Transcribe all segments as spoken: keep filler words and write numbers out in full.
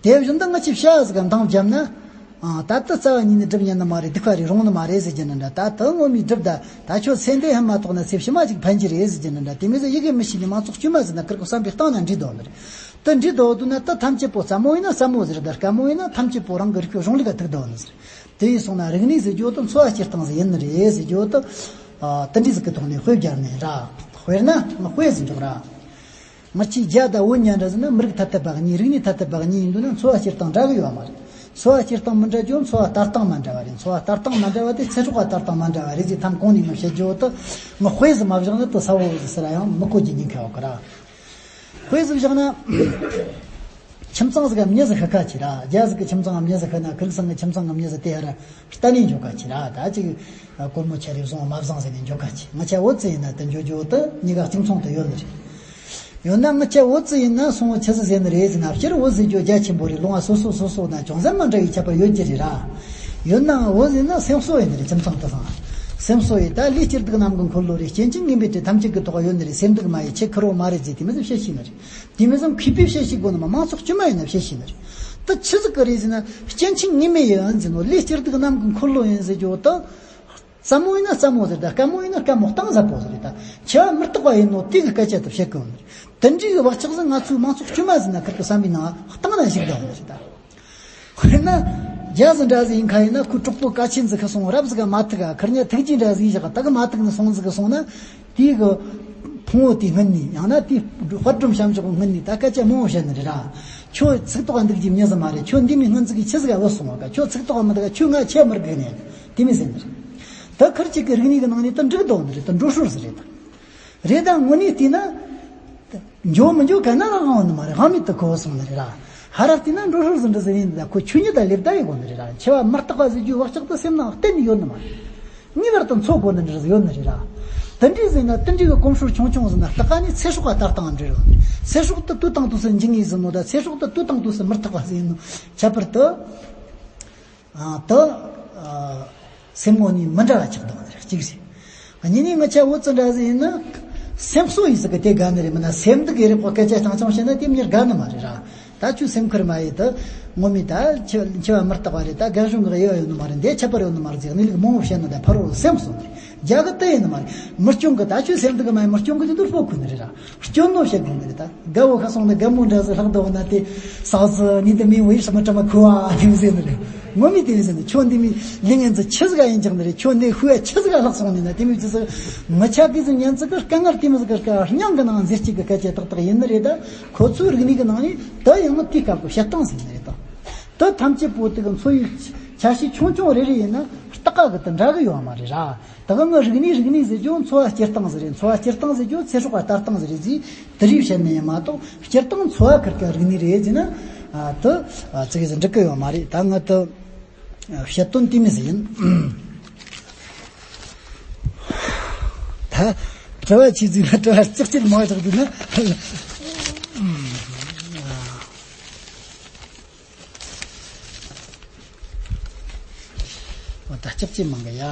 དེ་བཞིན་དུ་ང་ཆོས་བྱ་བ་ཟིག་ག་འདང་བརྒྱབ་ན། ཨ། ད་ལྟ་རྩ་བ་ཉིད་ནས་སྒྲུབ་ཉན་ནི་མ་རེད། སྡིག་པ་རེད། རུང་ནི་མ་རེད་ཟེར་རྒྱུ་ནི་འདྲ། ད་དུ་ངོ་མས་སྒྲུབ་ད། ད་ཁྱོད་ཚེ་འདི་ཧེ་མ་ཐོག་ན་ཚེ་ཕྱི་མ་ཅིག་ཕན་གྱི་རེད་ཟེར་རྒྱུ་ནི་འདྲ། དེ་མོ་ཟིག་ཡི་གེ་མི་ཤེས་ནི་མང་ཚོགས་དཀྱུས་མ་ཟིག་ན་ཁིར་གི་བསམ་པའི་གཏིང་ན་འདྲིས་འདུག་ནི་རེད། དུ་འདྲིས་འདུག་འདུག་ན། དུ་ཐམས་ཅད་པོ་སླ་མོ་ཡིན་ན་སླ་མོ་ཟིག་རེད། ད་དཀའ་མོ་ཡིན་ན་ཐམས་ཅད་པོ་རང་གི་རིག་པའི་གཞུང་ལུགས་ལ་ཐུག་འདུག་ནི་རེད། དེ་ཡིན་སོང་ན་རིག་གནས་ཟེར་རྒྱུ་དུ་འཚོ་བ་སྐྱེལ་སྟངས་ཟིག་ཡིན་ནི་རེད་ཟེར་རྒྱུ་དུ། ཨ། དུ་འདྲིས་ཟིག་གི་ཐོག་ནས་དཔེ་སྦྱར་ནས་ར། དཔེར་ན་དཔེ་ཟིག་འཇོག་ར། ང་ཆོས་རྒྱ་དང་བོད་གཉིས་འདྲ་ཟེར་ན། མི་རིགས་ཐ་དད་པ་གཉིས། རིག་གནས་ཐ་དད་པ་གཉིས་ཡིན་འདུག་ན། འཚོ་བ་སྐྱེལ་སྟངས་འདྲ་གི་ཡོད་མ་རེད། འཚོ་བ་སྐྱེལ་སྟངས་མི་འདྲ་རྒྱུ། འཚོ་བ་ལྟ་སྟངས་མ་འདྲ་བ་རེད། འཚོ་བ་ལྟ་སྟངས་མ་འདྲ་བ་རེད། ཚེ་སྲོག་ག་ལྟ་སྟངས་མ་འདྲ་བ་རེད་ཟེར། ཐམ་གོང་ནས་མི་བཤད་རྒྱུ་དུ་ངས་དཔེ་ཟིག་མ་བཞག་ན་དུ་གསལ་བོ་ཟིག་ཟེར་ཡང་མི་གོ་རྒྱུ་ཉེན་ཁ་ཡོད་གི་ར། དཔེ་ཟིག་བཞག་ན། ཁྱིམ་ཚང་ཟིག་ག་མྱི་ཟིག་ཤི་ཁ་ཆེ་ར། རྒྱ་ཟིག་གི་ཁྱིམ་ཚང་ག་མྱི་ཟིག་ཤི་ན། ཁུར་ཚང་གི་ཁྱིམ་ཚང་ག་མྱི་ཟིག་དེ་ཧ་ར་གཏན་ནས་འགྱོ་ཁ་ཆེ་ར། ད་ཅིག་སྒོར་མོ་ཆེ་རེ་བཟུང་མ་བཟང་ཟེར་ནས་འགྱོ་ཁ་ཆེ། ང་ཆོ་བོད་ཙི་ཡིན་ན་དུ་འགྱོ་རྒྱུ་དུ་གཉིས་ཀ་གཅིག་མཚུངས་དུ་ཡོད་ནི་རེད། ཡོད་ན་ང་ཆོ་བོད་ཙི་ཡིན་ན་སོང་བོ་ཆི་ཟིག་ཟེར་ནི་རེད་ཟེར་ན། སྤྱིར་བོད་ཟེར་རྒྱུ་རྒྱ་ཆེན་པོ་རེད། ལུང་བ་སོ་སོ་སོ་སོ་ན་ཅུང་ཟད་མ་འདྲ་བའི་ཁྱད་པར་ཡོད་ཀྱི་རེད་ར། ཡོད་ནའང་བོད་ཟེར་ན་སེམས་གསོ་ཡིན་ནི་རེད། ཁྱིམ་ཚང་དུ་སང་སེམས་གསོ་ཡིན། ད་ལས་སྐྱིད་སྡུག་ནམ་གི་འཁོར་ལོ་རེད། སྐྱེ་འཆི་ངེས་མེད་དེ་ཐམས་ཅད་ཀྱི་ཐོག་ཡོད་ནི་རེད། སེམས་སྡུག་མ་ཡི་ཆེ་ཁུར་བོ་མ་རེད་ཟེར། དེ་མི་ཟིག་བཤད་ཤེས་ནི་རེད། དེ་མི་ཟིག་མཁས་པས་བཤད་ཤེས་དགོས་ནི་མ། མང་ཚོགས་དཀྱུས་མ་ཡིན་ན་བཤད་ཤེས་ནི་རེད། ད་ཆི་ཟིག་གི་རེད་ཟེར་ན། སྐྱེ་འཆི་ངེས་མེད་ཡིན་ཟེར་ནོ། ལས་སྐྱིད་སྡུག་ནམ་གི་འཁོར་ལོ་ཡིན་ཟེར་རྒྱུ་དུ། སླ་མོ་ཡིན་ན་སླ་མོ་ཟེར། ད་དཀའ་མོ་ཡིན་ན་དཀའ་མོ། གཏིང་ཟབ་པོ་ཟིག་རེད། ད་འཆི་བ་མི་རྟག་པ་ཡིན་ནོ་དེ་གི་སྐད་ཆ་དུ་བཤད་གི་ཡོད་ནི་རེད། དེ་འདྲའི་གི་བག་ཆགས་ཟིག་ང་ཚོའི་མང་ཚོགས་དཀྱུས་མ་ཟིག་ན་ཁིར་གི་བསམ་པའི་ནང་གཏིང་ན་བཞུགས་བསྡད་ཡོད་ནི་རེད་ད། དཔེར་ན། རྒྱ་ཟིག་འདྲ་ཟིག་ཡིན་ཁ་ཡིན་ན། ཁོའི་གྲོགས་པོ་ཀ་ཆེན་ཟིག་ཤི་སོང་། རབ་ཟིག་ག་མ་ཐུག་ག་ཁུར་གཉིས་ཐུག་རྗེས་འདྲ་ཟིག་བཞག་ག་ད་གི་མ་ཐུག་ནི་སོང་ཟིག་གི་སོང་ན། དེའི་གི་ཕུང་བོ་དེ་སྔུན་ནས། ཡང་ན་དེའི་དཔལ་སྒྲོམ་བྱམས་ཆོག་གི་སྔུན་ནས་ད་སྐད་ཆ་མང་བོ་བཤད་ནི་རེད་ར། ཁྱོད་ཚིག་ཐོག་འདུག་རྒྱུ་མྱི་ཟིག་མ་རེད། ཁྱོད་འདི་མོའི་སྔུན་ཟིག་གི་ཆི་ཟིག་ག་བུད་སོང་བ་ག་ཁྱོད་ཚིག་ཐོག་མི་འདུག་ག་ཁྱོད་ང་ཆེ་མི་དགོས་ནས། དེ་མོ་ཟེར་ནི་རེད། ད་ཁིར་གཅིག་གི་རིག་གནས་གི་ནང་ནས་ད་འགྲིག་འདུག་ནི་རེད། ད་འགྲོ་ཧྲུལ་ཟིག་རེད་ད། རེད། ད་དངོས་གནས་བལྟས་ན། འགྱོ་མི་འགྱོ་ག་ན་རང་དབང་ནི་མ་རེད། དབང་མེད་དུ་གོ་སོང་ནི་རེད་ར། ཧ་ར་བལྟས་ན་འགྲོ་ཧྲུལ་ཟིག་འདྲ་ཟིག་ཡིན། ད་ཁོ་ཆོས་ཉིད་དང་ལེ་བདའ་ཡི་གོ་ནི་རེད་ར། འཆི་བ་མི་རྟག་པ་ཟེར་རྒྱུའི་བག་ཆགས་དེ་སེམས་ནང་གཏན་ནས་ཡོད་ནི་མ་རེད། ངེས་པར་དུ་འཚོ་དགོས་ནི་འདྲ་ཟིག་ཡོད་ནི་རེད་ར། དེ་འདྲའི་ཟིག་ན་དེ་འདྲའི་གི་གོམས་སྲོལ་ཆུང་ཆུང་ཟིག་ན་སྟག་ཁ་ནས་ཚེ་སྲོག་ག་ལྟ་སྟངས་འདྲ་ཡོད་ནི། ཚེ་སྲོག་དེ་དུས་དང་དུས་སུ་འཇིག་ངེས་ཟིག་ནོ། ད་ཚེ་སྲོག་དེ་དུས་དང་དུས་སུ་མི་རྟག་པ་ཟིག་ཡིན་ནོ། ཁྱད་པར་དུ། ཨ། དུ། ཨ། སེམས་ངོ་ནས་མི་འདྲ་བ་ཆགས་བསྡད་པ་རེད། གཅིག་བྱས། གཉིས་ནས་ང་ཆོ་བོད་ཙི་འདྲ་ཟིག་ཡིན་ན། སེམས་གསོ་ཡིན་ཟིག་གི་དེ་དགའ་ནི་རེད། མིན་ན་སེམས་སྡུག་ཡེ་རེད་པོ་སྐད་ཆ་རྐྱང་རྐྱང་བཤད་ན་དེ་མྱིར་དགའ་ནི་མ་རེད་ར། ད་ཁྱོད་སེམས་ཁུར་མ་ཡེ། ད་ངོ་མས་ད་འཆི་འཆི་བ་མི་རྟག་པ་རེད། ད་རྒན་གཞོན་གི་དབྱེ་བ་ཡོད་ནི་མ་རེད། འདི་ཁྱད་པར་ཡོད་ནི་མ་རེད་ཟེར་གནས་ལུགས་མང་བོ་བཤད་ན་ད་ཕར་རོ་སེམས་གསོ་ནི་རེད། རྒྱ་གི་དེ་ཡིན་ནི་མ་རེད། མི་སྐྱོན་གི། ད་ཁྱོད་སེམས་སྡུག་གི་མ་ཡེ། མི་སྐྱོན་གི་དེ་དུ་སྤོ་ཁུལ་ནི་རེད་ར། སྐྱོན་ནོ་བཤད་དགོས་ནི་རེད་ད། དགའ་བོ་ཁ་སོང་ནི་དགའ་མོ་འདྲ་ཟིག་ལྷག་འདུག་ན་དེ། 嫂子，你的名为什么这么苦啊？ དེ་མོ་ཟེར་ནི་རེད། ངོ་མས་དེ་མོ་ཟེར་ནི། ཁྱོད་འདི་མོའི་ལས་ངན་ཟིག་ཆི་ཟིག་ག་ཡིན་ཀྱང་ནི་རེད། ཁྱོད་འདི་ཤུ་ཡ་ཆི་ཟིག་ག་ལྷག་སོང་ནི་ན། དེ་མོ་ཅི་ཟིག་ངི་ཆོ་གི་ཟིག་ཉན་ཟིག་གི་དཀའ་ངལ་དེ་མོ་ཟིག་གི་སྐབས་སྙིང་གི་ནང་ཟེར་གཅིག་གི་སྐད་ཆ་ཏག་ཏག་ཡིན་ནི་རེད་ད། ཁོ་ཚོའི་རིག་གནས་གི་ནང་ནས་ད་ཡང་ན་དེའི་སྐབས་གི་བཤད་སྟངས་ཟིག་ནི་རེད་ད། ད་ཐམས་ཅད་པོ་དེ་གི་འཚོ་བའི་ཆ་ཤས་ཆུང་ཆུང་རེ་རེ་ཡིན་ན་སྟག་ག་གི་དེ་འདྲ་གི་ཡོད་མ་རེད་ར། ད་གི་ངི་རིག་གནས་རིག་གནས་ཟེར་རྒྱུ་འཚོ་བ་སྐྱེལ་སྟངས་ཟིག་རེད། འཚོ་བ་སྐྱེལ་སྟངས་ཟེར་རྒྱུ་ཚེ་སྲོག་ག་ལྟ་སྟངས་ཟིག་རེད་ཟེར། དེ་རིགས་བཤད་ནི་ཡིན་མ་གཏོགས་སྤྱིར་བཏང་འཚོ་བ་ཁུར་གི་རིག་གནས་རེད་ཟེར་ན། ཨ། དུ། ཨ། ཙི་གེ་ཟིག་འགྲིག་གི་ཡོད་མ་རེད། ད་ངི་དུ་བཤད་དོན་དེ་མོ་ཟིག་ཡིན། ད་དྲི་བ་ཆི་ཟིག་ན། དྲི་བ་ལྕགས་ཀྱི་མང་དྲགས་འདུག་ན། ཨ། ད་ལྕགས་ཀྱི་མང་གི་ཡ།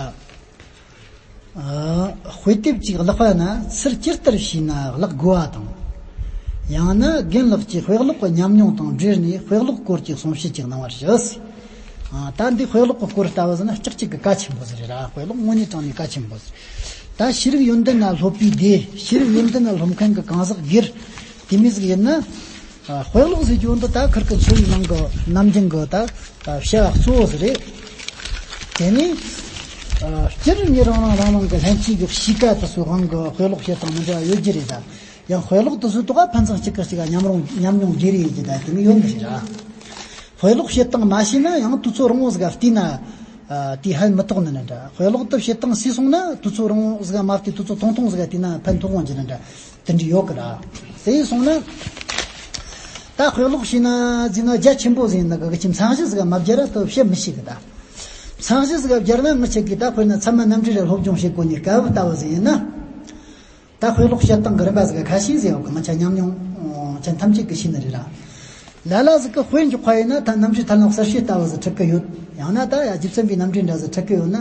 ཨ། དཔེ་དེབ་ཅིག་བཀླགས་པ་ན་ཚུར་ཇི་ལྟར་བྱས་ན་བཀླག་དགོས་པ་དང་། ཡང་ན་རྒན་ལགས་ཀྱིས་དཔེ་ཀློག་གི་ཉམས་མྱོང་དང་འབྲེལ་ནས་དཔེ་ཀློག་སྐོར་གྱི་གསུང་བཤད་ཅིག་གནང་བར་ཞུ། ཨ། ད་འདི་དཔེ་ཀློག་གི་སྐོར་ལྟ་བུ་ཟེར་ན་ལྕགས་ཀྱི་གི་གལ་ཆེན་པོ་ཟིག་རེད་ར། དཔེ་ཀློག་དངོས་གནས་དྲང་ནས་གལ་ཆེན་པོ་ཟིག་ད་ཤེས་རིག་ཡོན་ཏན་ལ་སློབ་པའི་སྡེ། ཤེས་རིག་ཡོན་ཏན་ལ་སློབ་མཁན་གྱི་གང་ཟག་སྒེར་དེ་མོ་ཟིག་ཡིན་ན། ཨ། དཔེ་ཀློག་ཟེར་རྒྱུ་འདི་ད་ཁུར་གི་འཚོ་བའི་ནང་གི་ནམ་རྒྱུན་གི་ད། ཨ། བྱ་བ་གཙོ་བོ་ཟིག་རེད། དེ་ནས། ཨ། སྤྱིར་མྱི་རང་རང་རང་རང་གི་ལྷན་སྐྱེས་ཀྱི་གཤིས་ཀ་དེ་ཚོའི་དབང་གིས་དཔེ་ཀློག་བྱེད་སྟངས་མི་འདྲ་བ་ཡོད་རྒྱུ་རེད་ད། ཡང་དཔེ་ཀློག་དེ་ཚོའི་ཐོག་ཕན་ཚུན་གཅིག་གིས་གཅིག་ག་མཉམ་རུང་ཉམས་མྱོང་བརྗེ་རེས་ཡེད་རྒྱུ་ད་དེ་མོ་ཡོད་ནི་རེད་ར། དཔེ་ཀློག་བྱེད་སྟངས་མ་ཤེས་ན་ཡང་དུས་ཚོད་རིང་བོ་ཟིག་ག་བལྟས་ན། ཨ། དེས་ཕན་མི་ཐོགས་ནི་ནི་འདྲ། དཔེ་ཀློག་དེ་བྱེད་སྟངས་གསོས་སོང་ན་དུས་ཚོད་རིང་བོ་ཟིག་ག་མ་བལྟས། དུས་ཚོད་ཐུང་ཐུང་ཟིག་ག་བལྟས་ན་ཕན་ཐོགས་འོང་རྒྱུ་ནི་འདྲ། དེ་འདྲ་ཡོད་གི་ར། དེ་ཡིན་སོང་ན། ད་དཔེ་ཀློག་བྱས་ན་ཟེར་ན་རྒྱ་ཆེན་པོ་ཟིག་ཡིན་ན་གི་གི་ཅིག་མཚན་གཞི་ཟིག་ག་མ་བརྒྱབ་ར་དེ་བཤད་མི་ཤེས་གི་ད། མཚན་གཞི་ཟིག་ག་བརྒྱབ་ན་ངི་ཆོ་གིས་ད་དཔེར་ན་ཚད་མ་རྣམ་འགྲེལ་ར་སློབ་སྦྱོང་བྱེད་དགོས་ནི་སྐབས་ལྟ་བུ་ཟིག་ཡིན་ན། ད་དཔེ་ཀློག་བྱེད་སྟངས་གི་རིམ་པ་ཟིག་ག་ཁ་ཤས་ཟིག་ཡོད་གི། ང་ཆོ་ཉམས་མྱོང་ཅན་ཐམས་ཅད་གིས་ཤེས་ནི་རེད་ར། ལ་ལ་ཟིག་གིས་དཔེ་འཇོག་པ་ཡིན་ན་ད་རྣམ་འགྲེལ་ཐར་ལམ་གསལ་བྱེད་ལྟ་བུ་ཟིག་ཁྲིད་གི་ཡོད། ཡང་ན་ད་ཡ་རྗེ་བཙུན་པའི་རྣམ་འགྲེལ་འདྲ་ཟིག་ཁྲིད་གི་ཡོད་ན།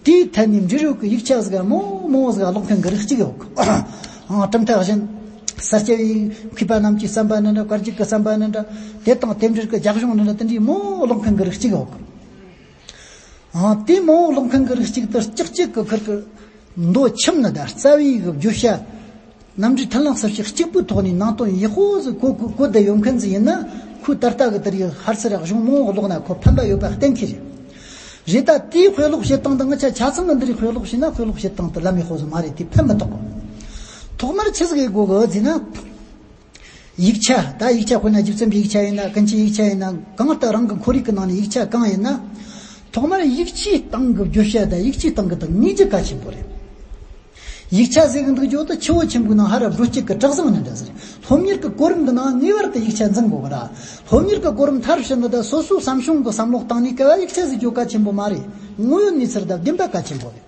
དེའི་ཐད་ནས་འབྲི་རུ་གི་ཡིག་ཆ་ཟིག་ག་མང་མང་ཟིག་ག་ཀློག་མཁན་གི་རིགས་གཅིག་ཡོད་གི། ཨང་། གྲུབ་མཐའ་བཞིན། ས་སྐྱ་པའི་མཁས་པ་རྣམས་ཀྱི་བསམ་པ་ནི་འདྲ། བཀའ་བརྒྱུད་ཀྱི་བསམ་པ་ནི་འདྲ། དེ་དང་རྟེན་འབྲེལ་གྱི་རྒྱབ་ལྗོངས་ནི་འདྲ། དེ་འདྲའི་མང་བོ་ཀློག་མཁན་གྱི་རིགས་གཅིག་ཡོད་གི། ཨ། དེ་མང་བོ་ཀློག་མཁན་གྱི་རིགས་གཅིག་དེ་ལྕགས་གཅིག་གི་ཁུར་གི་མདོ་ཁྱིམ་ནི་ད་རྩ་བའི་གི་བརྗོད་བྱ། རྣམ་འགྲེལ་མཐུན་ལམ་ཟབ་ཅིང་གཅིག་པུའི་ཐོག་ནས་ནང་དོན་ཡག་པོ་ཟིག་གོ་གོ་གོ་བསྡད་ཡོད་མཁན་ཟིག་ཡིན་ན། ཁོའི་ད་ལྟ་གི་དེ་རིགས་ཧར་ཚུར་གཞུང་མང་བོ་ཀློག་ན་ཁོ་ཕན་པ་ཡོད་པ་གཏན་འཁེལ་རེད། རེད། ད་དེའི་དཔེ་ཀློག་བྱེད་སྟངས་དང་ང་ཆ་ཆ་ཚང་གི་འདི་རིགས་དཔེ་ཀློག་བྱས་ན་དཔེ་ཀློག་བྱེད་སྟངས་དེ་ལམ་ཡག་པོ་ཟིག་མ་རེད། དེ་ཕན་མི་ཐོགས། ཐོག་མར་ཆི་ཟིག་ཡེད་དགོས་གི་ཟེར་ན། ཡིག་ཆ། ད་ཡིག་ཆ་དཔེར་ན་རྗེ་བཙུན་པའི་ཡིག་ཆ་ཡིན་ན། ཀུན་མཁྱེན་ཡིག་ཆ་ཡིན་ན། གང་ལྟར་རང་གི་ཁོར་ཡུག་གི་ནང་ནས་ཡིག་ཆ་གང་ཡིན་ན། ཐོག་མར་ཡིག་ཆའི་སྟེང་གི་བརྗོད་བྱ་དང་ཡིག་ཆའི་སྟེང་གི་དེ་ངེས་རྒྱུ་གལ་ཆེན་པོ་རེད། ཡིག་ཆ་ཟེར་གི་འདུག་རྒྱུ་དེ་ཆུ་བོ་ཆེན་པོའི་ནང་ཧར་ར་འགྲོ་སྤྱད་གི་གྲུ་གཟིངས་ནི་འདྲ་ཟེར། སློབ་གཉེར་གི་གོ་རིམ་གི་ནང་ངེས་པར་དུ་ཡིག་ཆ་འཛིན་དགོས་གི་ར། སློབ་གཉེར་གི་གོ་རིམ་མཐར་ཕྱིན་ནི་ད་སོ་སོའི་བསམ་བྱུང་གི་བསམ་བློ་བཏང་ནས་སྐབས་ཡིག་ཆ་ཟེར་རྒྱུ་གལ་ཆེན་པོ་མ་རེད། དངོས་ཡོད་གནས་ཚུལ་དང་བདེན་པ་གལ་ཆེན་པོ་རེད།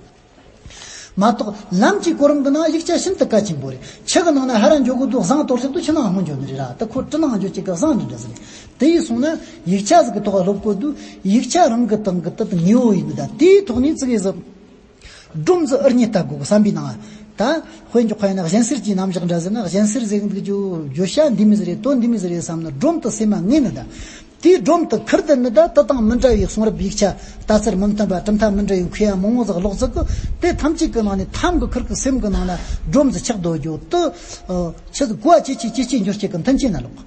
མ་གཏོགས་ལམ་གྱི་གོ་རིམ་གྱི་ནང་ཡིག་ཆ་ཤིན་ཏུ་གལ་ཆེན་པོ་རེད། ཆུ་གི་ནང་ན་ཧར་ར་འགྱོ་གི་འདུག་གཟིངས་གཏོར་བྱེད་དུ་ཆུ་ནང་ལྷུང་འགྱོ་ནི་རེད་ར། ད་ཁོ་གྲུ་ནང་འགྱོ་བྱེད་གི་གཟིངས་ནི་འདྲ་ཟིག་རེད། དེ་ཡིན་སོང་ན་ཡིག་ཆ་ཟིག་གི་ཐོག་ལ་སློབ་དགོས་དུས་ཡིག་ཆ་རང་གི་སྟེང་གི་དེ་དངོས་པོ་ཡིན་ནི་ད། དེའི་ཐོག་ནས་ཙི་གེ་ཟིག་སྒྲོམ་ཟིག་ཨུར་རྙེད་ལྟ་དགོས་གི་བསམ་པའི་ནང་། ད་དཔེ་འཇོག་པ་ཡིན་ན་གཞན་སེལ་གྱི་རྣམ་གཞག་འདྲ་ཟེར་ན། གཞན་སེལ་ཟེར་གི་འདུག་རྒྱུ་བརྗོད་བྱ་འདི་མོ་ཟིག་རེད། དོན་འདི་མོ་ཟིག་རེད་བསམ་ན་སྒྲོམ་དེ་སེམས་མ་ངེས་ནི་ད། དེའི་སྒྲོམ་དེ་ཁུར་དེ་ནི་ད་དེ་དང་མི་འདྲ་བའི་གསུང་རབ་ཡིག་ཆ། ལྟ་ཚུལ་མི་མཐུན་པ། གྲུབ་མཐའ་མི་འདྲ་བའི་མཁས་པ་མང་བོ་ཟིག་ཀློག་ཟིག་གི། དེ་ཐམས་ཅད་ཀྱི་ནང་ནས་ཐམ་གི་ཁུར་གི་སེམས་གི་ནང་ན་སྒྲོམ་ཟིག་ཆགས་སྡོད་རྒྱུ་དེ། ཨ། ཆི་ཟིག་གོ་བ་ཇེ་ཆེ་ཇེ་ཆེ་འགྱུར་བྱེད་གི་མཐུན་རྐྱེན་ན་ལོག་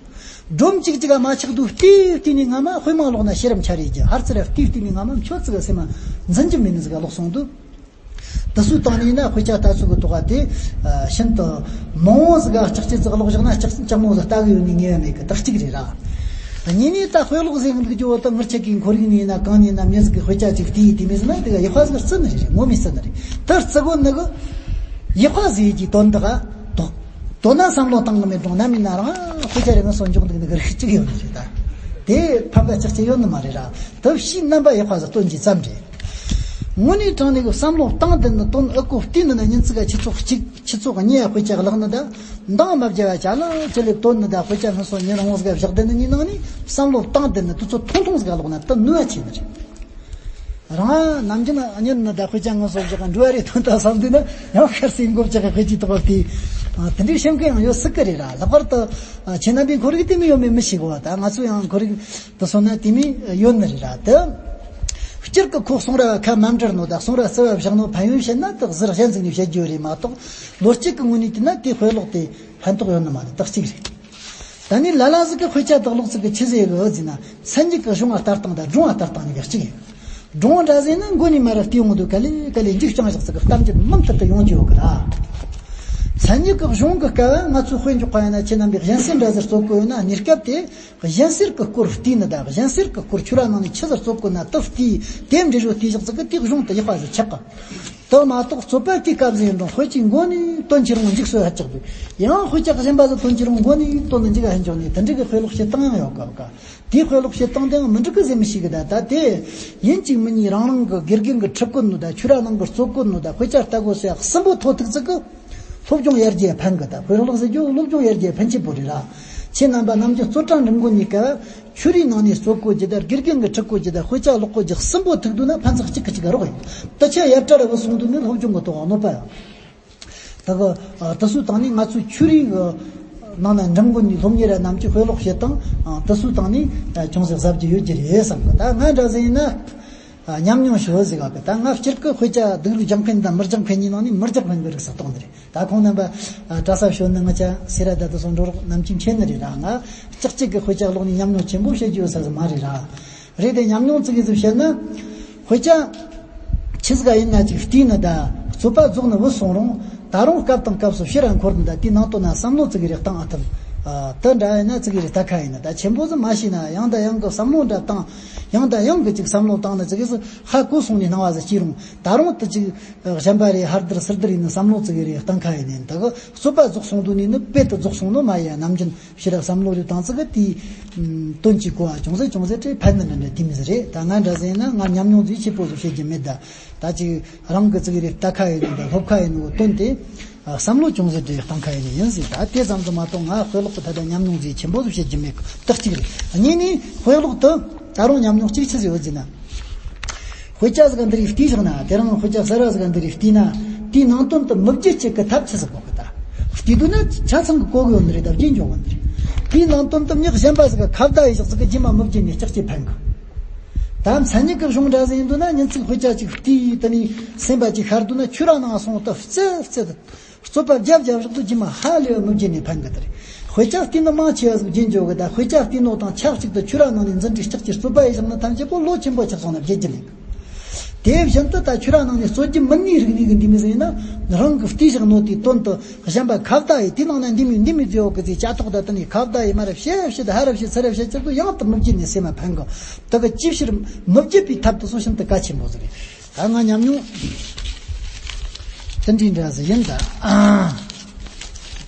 སྒྲོམ་གཅིག་གཅིག་ག་མ་ཆགས་དུས་བལྟས་བལྟས་ནས་སྔ་མ་དཔེ་མང་ཀློག་ན་ཤེས་རབ་འཆར་རེད་རྒྱུ། ཧར་ཚུར་བལྟས་བལྟས་ནས་སྔ་མ་ཁྱོད་ཙི་གི་སེམས་མ་འཛིན་རྒྱུ་མེད་ནི་ཟིག་ག་ལོག་སོང་དུས། དེ་ཚོའི་སྟེང་ནས་ཡིན་ན་དཔེ་ཆ་ལྟ་ཚུལ་གི་ཐོག་དེ། ཨ། ཤིན་ཏུ་མང་བོ་ཟིག་ག་ལྕགས་ཀྱི་ཙི་ག་ཀློག་བཞག་ན་ལྕགས་ལྕགས་མོ་ཟིག་ལྟ་གི་ཡོད་ནི་ངེས་པ་མེད་གི། དེ་གཅིག་རེད་ར། གཉིས་ནས་ད་དཔེ་ཀློག་ཟེར་གི་འདུག་རྒྱུ་བོ་ད་ངེད་ཅག་གི་ཁོར་ཡུག་ནས་ཡིན་ན་གང་ནས་ཡིན་ན་མི་ཟིག་གིས་དཔེ་ཆ་ཅིག་བལྟས་དེ་མོ་ཟིག་ན་དེ་ག་ཡག་པ་ཟིག་བརྩི་ནི་རེད། ངོ་མས་བརྩི་ནི་རེད། དེ་བརྩི་དགོས་ནི་གི་ཡག་པ་ཟེར་གྱི་དོན་དག་ག་དོ། དོ་ན་བསམ་བློ་བཏང་གི་མེད་རུང་ནམ་ཡིན་ན་རང་དཔེ་ཆ་རེ་ངོ་སོ་འཇོག་འདུག་ནི་གི་རིགས་གཅིག་ཡོད་ནི་རེད་ད། དེ་ཕམ་པ་ཅག་ཅིག་ཡོད་ནི་མ་རེད་ར། དེ་ཕྱིའི་རྣམ་པ་ཡག་པ་ཟིག་སྟོན་གྱི་ཙམ་རེད། དངོས་གནས་དྲང་གནས་ཀྱི་བསམ་བློ་བཏང་བསྡད་ནི་དོན་ཨེ་གོ་བལྟས་ནི་ན་ཉིན་ཙི་ག་ཆུ་ཚོད་གཅིག་ཆུ་ཚོད་གཉིས་ཡ་དཔེ་ཆ་བཀླགས་ནི་ད། འདང་མ་བརྒྱབ་པ་ཅ་ལག་ཅི་ལས་བཏོན་ནི་ད། དཔེ་ཆ་ངོ་སོ་ཉིན་རང་ཟིག་ག་བཞག་བསྡད་ནི་གཉིས་ནང་ནས་བསམ་བློ་བཏང་བསྡད་ནི་དེ་ཚོ་ཐུང་ཐུང་ཟིག་ག་ཀློག་ན་དེ་ནུས་པ་ཆེ་ནི་རེད། རང་ནམ་རྒྱུན་གཉེར་ནི་ད་དཔེ་ཆ་ངོ་སོ་བཞག་ག་འགྲོ་བ་རེ་ཐོན་ད་བསམ་དུས་ན་ཡང་ཁར་སེ་མགོ་བཅག་གི་དཔེ་ཆའི་ཐོག་ལ་དེ། དེ་འདྲའི་སེམས་ཁུར་ཡང་ཡོད་སྲིད་གི་རེད་ར། ལྷག་པར་དུ་ཁྱེད་རྣམ་པའི་ཁོར་ཡུག་དེ་མོ་ཡོད་མེད་མི་ཤེས་གོ། ད་ང་ཚོ་ཡང་ཁོར་ཡུག་དེ་སོང་ན་དེ་མོ་ཡོད་ནི་རེད་ར། དེ་སྤྱིར་གི་ཁོ་གསུང་རབ་ཁ་མ་འདྲེར་ནོ་ད་གསུང་རབ་རྩ་བ་བཞག་ནོ་ཕན་ཡོན་བཤད་ན་དེ་གཟུར་གཞན་ཟིག་ནས་བཤད་རྒྱུ་རེད་མ་གཏོགས། ལོ་གཅིག་གི་སྔོན་ནས་བལྟས་ན་དེ་དཔེ་ཀློག་དེ་ཕན་ཐོགས་ཡོད་ནི་མ་རེད། དེ་གཅིག་རེད། ད་ནི་ལ་ལ་ཟིག་གིས་དཔེ་ཆ་དེ་ཀློག་ཚིག་གི་ཆི་ཟེར་གི་ཟེར་ན། མཚན་ཉིད་ཀྱི་གཞུང་ང་ལྟ་སྟངས་དང་སྒྲུང་ང་ལྟ་སྟངས་གཉིས་ཀ་གཅིག་ཡིན། སྒྲུང་འདྲ་ཟེར་ན་མགོ་ནས་མར་ར་བལྟས་ཡོང་དུས་ག་ལེ་ག་ལེ་མཇུག་བསྐྱངས་བཞག་ཚིག་གི་གཏམ་རྒྱུད་མུ་མཐུད་དུ་ཡོང་རྒྱུ་ཡོད་གི་ར། མཚན་ཉིད་ཀྱི་གཞུང་གི་སྐབས་ང་ཚོས་དཔེ་འཇོག་པ་ཡིན་ན་ཁྱེད་རྣམ་པས་གཞན་སེལ་འདྲ་ཟིག་རྩོད་གོ་ཡོད་ན། གནས་སྐབས་དེ་གཞན་སེལ་གྱི་སྐོར་བལྟས་ནི་དང་གཞན་སེལ་གྱི་སྐོར་ཆོས་ར་ནང་ནས་ཆི་ཟིག་རྩོད་གོ་ན་དེ་བལྟས། དེ་འདྲ་བོ་བལྟས་བཞག་ཚིག་གི་དེ་གཞུང་དེ་ཡག་པ་ཟིག་ཆགས་གི། དེ་མ་གཏོགས་རྩོད་པ་དེའི་སྐབས་ཟིག་ཡིན་རུང་དཔེ་ཆའི་མགོ་ནས་དོན་ཆེ་རུང་མཇུག་སོ་ཧ་ཅག་དུས། ཡང་དཔེ་ཆ་གཞན་པ་ཟིག་དོན་ཆེ་རུང་མགོ་ནས་དོན་ནི་མཇུག་ཧ་འཇོག་ནས་དེ་འདྲ་གི་དཔེ་ཀློག་བྱེད་སྟངས་ཡང་ཡོད་གི་ཡོད་གི། དེའི་དཔེ་ཀློག་བྱེད་སྟངས་དེའང་མི་འགྲིག་གི་ཟེར་མི་ཤེས་གི། ད་ད་དེ་ཡིན་གཅིག་མིན་གཉིས་རང་རང་གི་དགེ་རྒན་གི་ཁྲིད་གོ་ནོ་ད་ཆོས་ར་ནང་གི་རྩོད་གོ་ནོ་ད་དཔེ་ཆ་ལྟ་གོ་ཟེར་ཡག་གསུམ་པོ་ཐོ་ཐུག་ཚིག་གི། སློབ་སྦྱོང་ཡར་རྒྱས་ཕན་གི། ད་དཔེ་ཀློག་ཟེར་རྒྱུ་སློབ་སྦྱོང་ཡར་རྒྱས་ཕན་ཆེ་པོ་རེད་ར། ཁྱེད་རྣམ་པ་ནམ་རྒྱུན་རྩོད་གྲྭ་འགྲིམ་གོ་ནི་སྐབས་ཆོས་རའི་ནང་ནས་རྩོད་གོ་རྒྱུ་དང་དགེ་རྒན་གི་ཁྲིད་གོ་རྒྱུ་དང་དཔེ་ཆ་ཀློག་གོ་རྒྱུ་གསུམ་པོ་ཐུག་དུས་ན་ཕན་ཚེགས་གཅིག་གི་གཅིག་ག་རོགས་ཡིན། ད་ཆ་ཡར་གྲྭ་ར་བུད་སོང་དུས་ནི་སློབ་སྦྱོང་གི་ཐོག་གནོད་པ་ཡོད། ད་གི་ཨ་དེ་ཚོའི་སྟེང་ནས་ང་ཚོའི་ཆོས་རའི་གི་ནང་ན་འགྲིམ་གོ་ནི་སློབ་གཉེར་ར་རྣམས་ཀྱི་དཔེ་ཀློག་བྱེད་སྟངས་ཨ་དེ་ཚོའི་སྟེང་ནས་ཨ་ཅུང་ཟད་གཟབ་རྒྱུ་ཡོད་རྒྱུ་རེད་བསམ་གི། ད་ང་འདྲ་ཟིག་ཡིན་ན། ཨ་ཉམས་མྱོང་ཞུ་ཟིག་ག་གི། ད་ང་སྤྱིར་གི་དཔེ་ཆ་སྡུག་རུས་རྒྱག་མཁན་དང་མི་རྒྱག་མཁན་གཉིས་ནང་ནས་མི་རྒྱག་མཁན་གི་རིགས་སུ་གཏོང་ནི་རེད། ད་ཁོང་རྣམ་པ་ཨ་གྲྭ་ས་ཞོན་ནི་ང་ཅག་སེ་ར་ད་དེ་སོང་འགྲོ་རོགས་ནམ་རྒྱུན་མཁྱེན་ནི་རེད་ར། ང་ལྕགས་གཅིག་གི་དཔེ་ཆ་ཀློག་ནས་ཉམས་མྱོང་ཆེན་པོ་བྱེད་རྒྱུ་ཡོད་ས་ཟིག་མ་རེད་ར། རེད་དེ་ཉམས་མྱོང་ཙི་གེ་ཟིག་བཤད་ན། དཔེ་ཆ་ཆི་ཟིག་ག་ཡིན་ན་ཅིག་བལྟས་ནི་ད་རྩོད་པ་རྫོགས་ནི་བུད་སོང་རུང་ད་རུང་སྐབས་དང་སྐབས་སུ་ཕྱིར་ར་འཁོར་ནི་ད་དེའི་ནང་དོན་ན་བསམ་བློ་ཙི་གེ་རེ་བཏང་ཨ་ཐུབ། ཨ་དེ་འདྲ་ཡིན་ན་ཙི་གེ་རེ་ལྟ་ཁ་ཡིན་ནི་ད་ཆེན་པོ་ཟིག་མ་ཤེས་ན་ཡང་ད་ཡང་གི་བསམ་བློ་འདྲ་བཏང་། ཡང་ད་ཡང་གི་ཅིག་བསམ་བློ་བཏང་ནི་ཙི་གེ་ཟིག་ཧ་གོ་སོང་ནི་སྣང་བ་ཟིག་སྐྱེས་རུང་ད་རུང་དེ་ཅིག་གཞན་པ་རེ་ཧར་དིར་ཚུར་དིར་ཡིན་ནི་བསམ་བློ་ཙི་གེ་རེ་བཏང་ཁ་ཡིན་ནི་ད་གི་རྩོད་པ་རྫོགས་སོང་དུས་ནི་ནི་དཔེ་དེ་རྫོགས་སོང་ནོ་མ་ཡིན་ནམ་རྒྱུན། ཕྱི་རབས་བསམ་བློ་རེ་བཏང་ཚིག་གི་དེའི་དོན་གྱི་གོ་བ་ཅུང་ཟད་ཅུང་ཟད་ཕན་ནི་འདྲ་འདྲ་དེ་མི་ཟེར་རེད། ད་ང་འདྲ་ཟེར་ན་ང་ཉམས་མྱོང་ཟིག་ཆེ་པོ་ཟིག་བཤད་རྒྱུ་མེད་ད། ད་ཅིག་རང་གི་ཙི་གེ་རེ་ལྟ་ཁ་ཡིན་ནི་ད་སློབ་ཁ་ཡིན་ནོ་དོན་དེ་བསམ་བློ་ཅུང་ཟད་རེ་བཏང་ཁ་ཡིན་ནི་ཡིན་ཟིག་ད་དེ་ཙམ་དུ་མ་གཏོགས་ང་དཔེ་ཀློག་གི་ཐད་ད་ཉམས་མྱོང་ཟིག་ཆེན་པོ་ཟིག་བཤད་རྒྱུ་མེད་གི། ད་གཅིག་རེད། གཉིས་ནི་དཔེ་ཀློག་དེ་ད་རུང་ཉམས་མྱོང་གཅིག་ཆི་ཟིག་ཡོད་ཟེར་ན། དཔེ་ཆ་ཟིག་འདི་རིགས་བལྟས་བཞག་ན་དེ་རིང་དཔེ་ཆ་གསར་བ་ཟིག་འདི་རིགས་བལྟས་ན་དེའི་ནང་དོན་དུ་མི་བརྗེད་བྱེད་གི་ཐབས་ཆི་ཟིག་དགོས་གི། ད་ དེ་དུས་ན་ཆ་ཚང་གི་གོ་གི་ཡོད་ནི་རེད། ད་རྒྱུན་འཇོག་གི་ནི་རེད། དེའི་ནང་དོན་དུ་མྱི་གཞན་པ་ཟིག་ག་ཁ་བརྡ་ཡི་ཞག་ཟིག་གི་རྗེས་མ་མི་བརྗེད་ནས་ལྕགས་ཀྱི་ཕན་གི། ད་མཚན་ཉིད་ཀྱི་གཞུང་འདྲ་ཟིག་ཡིན་དུས་ན་ཉིན་ཚིག་དཔེ་ཆ་ཅིག་བལྟས་དེ་ནས་སེམས་པ་ཅིག་ཤར་དུས་ན་ཆུ་ར་ནང་སོང་སྟབས་རྩེ་རྩེ་རྩོད་པ་རྒྱབ་རྒྱབ་བཞག་ཏུ་རྗེས་མ་ཧ་ལས་པ་མི་བརྗེད་ནས་ཕན་གི་དེ་རེད། དཔེ་ཆ་བལྟས་ནོ་མང་ཆེ་བ་ཟིག་རྒྱུན་འཇོག་གི། ད་དཔེ་ཆ་བལྟས་ནོ་དང་ཆབས་ཅིག་ཏུ་ཆུ་ར་ནང་ནས་འཛིན་གྲྭའི་ལྕགས་ཀྱི་རྩོད་པ་ཡི་བཞག་ན་ཐམས་ཅད་པོ་ལོ་ཆེན་པོ་ཆགས་སོང་ན་བརྗེད་རྒྱུ་ལེན་གི། དེ་བཞིན་དུ་ད་ཆུ་ར་ནང་ནས་རྩོད་རྒྱུ་མིན་ནི་རིག་གནས་ཀྱི་འདི་མི་ཟིག་ཡིན་ན། རང་གི་བལྟས་བཞག་ནོ་དེའི་དོན་དུ་གཞན་པ་ཁ་བརྡ་ཡི་དེའི་ནང་ན་འདི་མི་འདི་མི་བརྗེ་འོག་གི་ཚེ་ལྕགས་ཐོག་ད་དེ་ནས་ཁ་བརྡ་ཡི་མ་ར་བཤད་བཤད་ཧ་ར་བཤད་ཚུར་ར་བཤད་ཅིག་ཏུ་ཡང་དུ་མི་བརྗེད་ནས་སེམས་མ་ཕན་གི། དེ་གི་ཅིའི་ཕྱིར་མི་བརྗེད་པའི་ཐབས་དེ་ཚོ་ཤིན་ཏུ་གལ་ཆེན་པོ་ཟིག་རེད། ད་ང་ཉམས་མྱོང་དེ་འདྲའི་འདྲ་ཟིག་ཡིན་ད། དེ་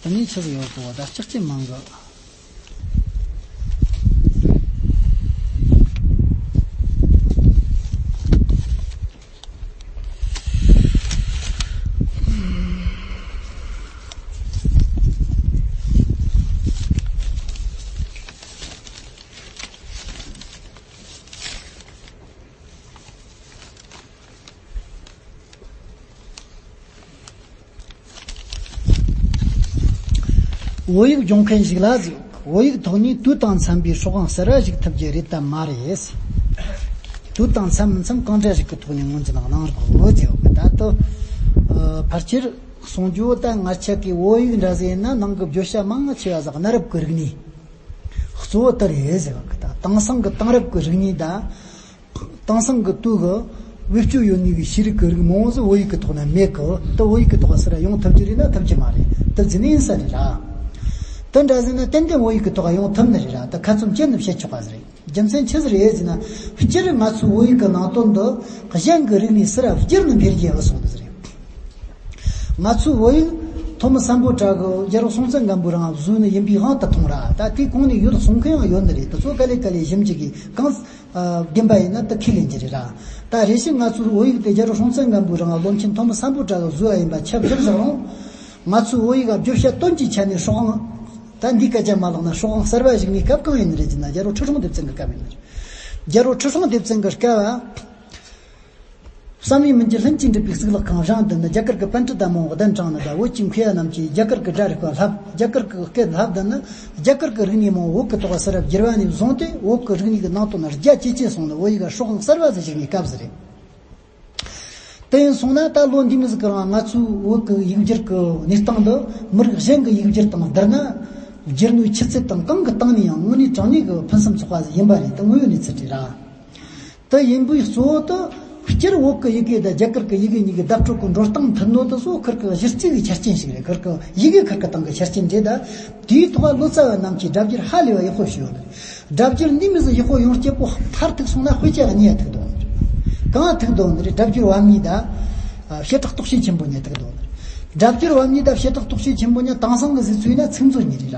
ནས་ཆི་ཟིག་ཡོད་གོ། ད་ལྕགས་ཀྱི་མང་གི། བོད་ཡིག་སྦྱོང་མཁན་ཞིག་ལ་ཟིག་བོད་ཡིག་ཐོག་ནས་དུས་དང་འཚམ་པའི་སྲོག་ཤིང་གསར་བ་ཞིག་ཐུབ་རྒྱུ་རེད་དམ་མ་རེད། དུས་དང་འཚམ་མི་འཚམ་གང་འདྲ་ཞིག་གི་ཐོག་ནས་སྔོན་གྱི་ནང་གནང་རོགས་ཟེར་བ་གི། ད་ལྟ་ཕལ་ཆེར་གསུང་རྒྱུ་བོ་ད་ང་ཆ་གི་བོད་ཡིག་འདྲ་ཟིག་ཡིན་ན་ནང་གི་བརྗོད་བྱ་མང་ཆེ་བ་ཟིག་གནའ་རབས་ཀྱི་རིག་གནས་གཙོ་བོ་དེ་རེད་ཟེར་བ་གི། ད་དེང་སང་གི་དེང་རབས་ཀྱི་རིག་གནས་ད། དེང་སང་གི་དུས་ཀྱི་བེད་སྤྱོད་ཡོད་ནུས་པའི་ཤེས་རིག་གི་རིགས་མང་བོ་ཟིག་བོད་ཡིག་གི་ཐོག་ན་མེད་གི། དེ་བོད་ཡིག་གི་ཐོག་ཟེར་ཡོང་ཐུབ་ཀྱི་རེད་ན་ཐུབ་ཀྱི་མ་རེད། དེ་རྫུན་ནི་ཡིན་ས་རེད་ར། དེ་འདྲ་ཟིག་ན་ཏན་ཏན་བོད་ཡིག་གི་ཐོག་ཡོང་ཐུབ་ནི་རེད་ར། དེ་ཁ་ཚོན་བཅད་ནས་བཤད་ཆོག་པ་ཟིག་རེད། རྒྱུ་མཚན་ཆི་ཟིག་རེད་ཟེར་ན། སྤྱིར་ང་ཚོའི་བོད་ཡིག་གི་ནང་དོན་འདི་གཞན་གྱི་རིག་གནས་ཟེར་ར་བསྒྱུར་ནས་འཕེལ་རྒྱས་ཡོད་སོང་ནི་ཟིག་རེད། ང་ཚོའི་བོད་ཡིག་ཐོན་མི་སམ་བྷོ་ཊ་གི་རྒྱལ་པོ་སྲོང་བཙན་སྒམ་པོའི་རིང་བཟོས་ནི་ཡིན་པའི་དབང་དུ་མཐོང་ར། ད་དེའི་གོང་ནས་ཡོད་གསུང་མཁན་ཡང་ཡོད་ནི་རེད། དེ་ཚོ་ག་ལེ་ག་ལེ་ཞིབ་འཇུག་གིས་གང་། ཨ། བདེན་པ་ཡིན་ན་དེ་ཁས་ལེན་གྱི་རེད་ར། ད་རེ་ཞིག་ང་ཚོའི་བོད་ཡིག་དེ་རྒྱལ་པོ་སྲོང་བཙན་སྒམ་པོའི་རིང་ལ་བློན་ཆེན་ཐོན་མི་སམ་བྷོ་ཊ་གིས་བཟོས་པ་ཡིན་པ་ཁྱབ་བཞག་བཞག་རུང་། ང་ཚོའི་བོད་ཡིག་ག་བརྗོད་བྱ་དོན་གྱི་ཆ་ནས་སྲོག་དབང་། ད་འདིའི་སྐད་ཆ་མ་ལག་ན་སྲོག་དབང་གསར་བ་ཞིག་ནས་སྐབས་གང་ཡིན་ནི་རེད་ཟེར་ན། རྒྱལ་པོ་ཁྲི་སྲོང་ལྡེ་བཙན་གྱི་སྐབས་ཡིན་ནི་རེད། རྒྱལ་པོ་ཁྲི་སྲོང་ལྡེ་བཙན་གྱི་སྐབས། བསམ་ཡས་མི་འགྱུར་ལྷུན་གྱིས་འགྲུབ་པའི་གཙུག་ལག་ཁང་བཞེངས་དུ་ནི། རྒྱ་གར་གྱི་པཎྜི་ཏ་མང་བོ་གདན་དྲངས་ནི་དང་། བོད་ཀྱི་མཁས་པ་རྣམས་ཀྱིས་རྒྱ་གར་གྱི་སྒྲ་རིག་པ་བསླབ། རྒྱ་གར་གྱི་སྐད་བསླབ་དུ་ནི། རྒྱ་གར་གྱི་རིག་གནས་མང་བོ་བོད་ཀྱི་ཐོག་ཟེར་ར་བསྒྱུར་བ་ནས་བཟུང་སྟེ། བོད་ཀྱི་རིག་གནས་ཀྱི་ནང་དོན་རྒྱ་ཇེ་ཆེ་སོང་ནི་བོད་ཡིག་ག་སྲོག་ཤིང་གསར་བ་ཟིག་ཞིག་ནས་སྐབས་ཟིག་རེད། དེ་ཡིན་སོང་ན་ད་ལོ་འདི་མོ་ཟིག་གི་རིང་ང་ཚོའི་བོད་ཀྱི་ཡིག་སྒྱུར་གྱི་གནས་སྟངས་འདི་མི་རིགས་གཞན་གྱི་ཡིག་སྒྱུར་དང་བསྡུར་ན། བསྒྱུར་ནུས་ཆུ་ཚད་དང་གང་གི་སྟེང་ནས་ཡང་དངོས་གནས་དྲང་གནས་ཀྱི་ཕུན་སུམ་ཚོགས་པ་ཟིག་ཡིན་པ་རེད། དེ་དངོས་ཡོད་གནས་ཚུལ་རེད་ར། དེ་ཡིན་པའི་གཙོ་བོ་དེ་སྤྱིར་བོད་ཀྱི་ཡི་གེ་དང་རྒྱ་གར་གྱི་ཡི་གེ་གཉིས་ཀྱི་བརྡ་སྤྲོད་ཀྱི་འགྲོ་སྟངས་མཐུན་ནོ་དེ་ཚོ་ཁིར་གི་གཞི་རྩའི་གི་ཆ་རྐྱེན་ཞིག་རེད། ཁིར་གི་ཡི་གེ་ཁིར་གི་སྟེང་གི་ཆ་རྐྱེན་རེད། ད་དེའི་ཐོག་ལོ་ཙཱ་བ་རྣམས་ཀྱིས་སྒྲ་བསྒྱུར་ཧ་ལས་པ་ཡག་པོ་ཞིག་ཡོད་ནི་རེད། སྒྲ་བསྒྱུར་འདི་མོ་ཟིག་ཡག་པོ་ཡོང་སྐྱེ་པོ་མཐར་ཐུག་སོང་ན་དཔེ་ཆ་གཉིས་ཐུག་འདུག་ནི་རེད། གང་ཐུག་འདུག་ནི་རེད། སྒྲ་བསྒྱུར་བམ་གཉིས་དང་། ཨ། བྱེ་བྲག་རྟོགས་བྱེད་ཆེན་པོ་གཉིས་ཐུག་འདུག་ནི་རེད། སྒྲ་བསྒྱུར་བམ་གཉིས་དང་བྱེ་བྲག་རྟོགས་བྱེད་ཆེན་པོ་གཉིས་དེང་སང་གི་གཟིགས་ཚུལ་ན་ཚིག་མཛོད་གཉིས་རེད་ར།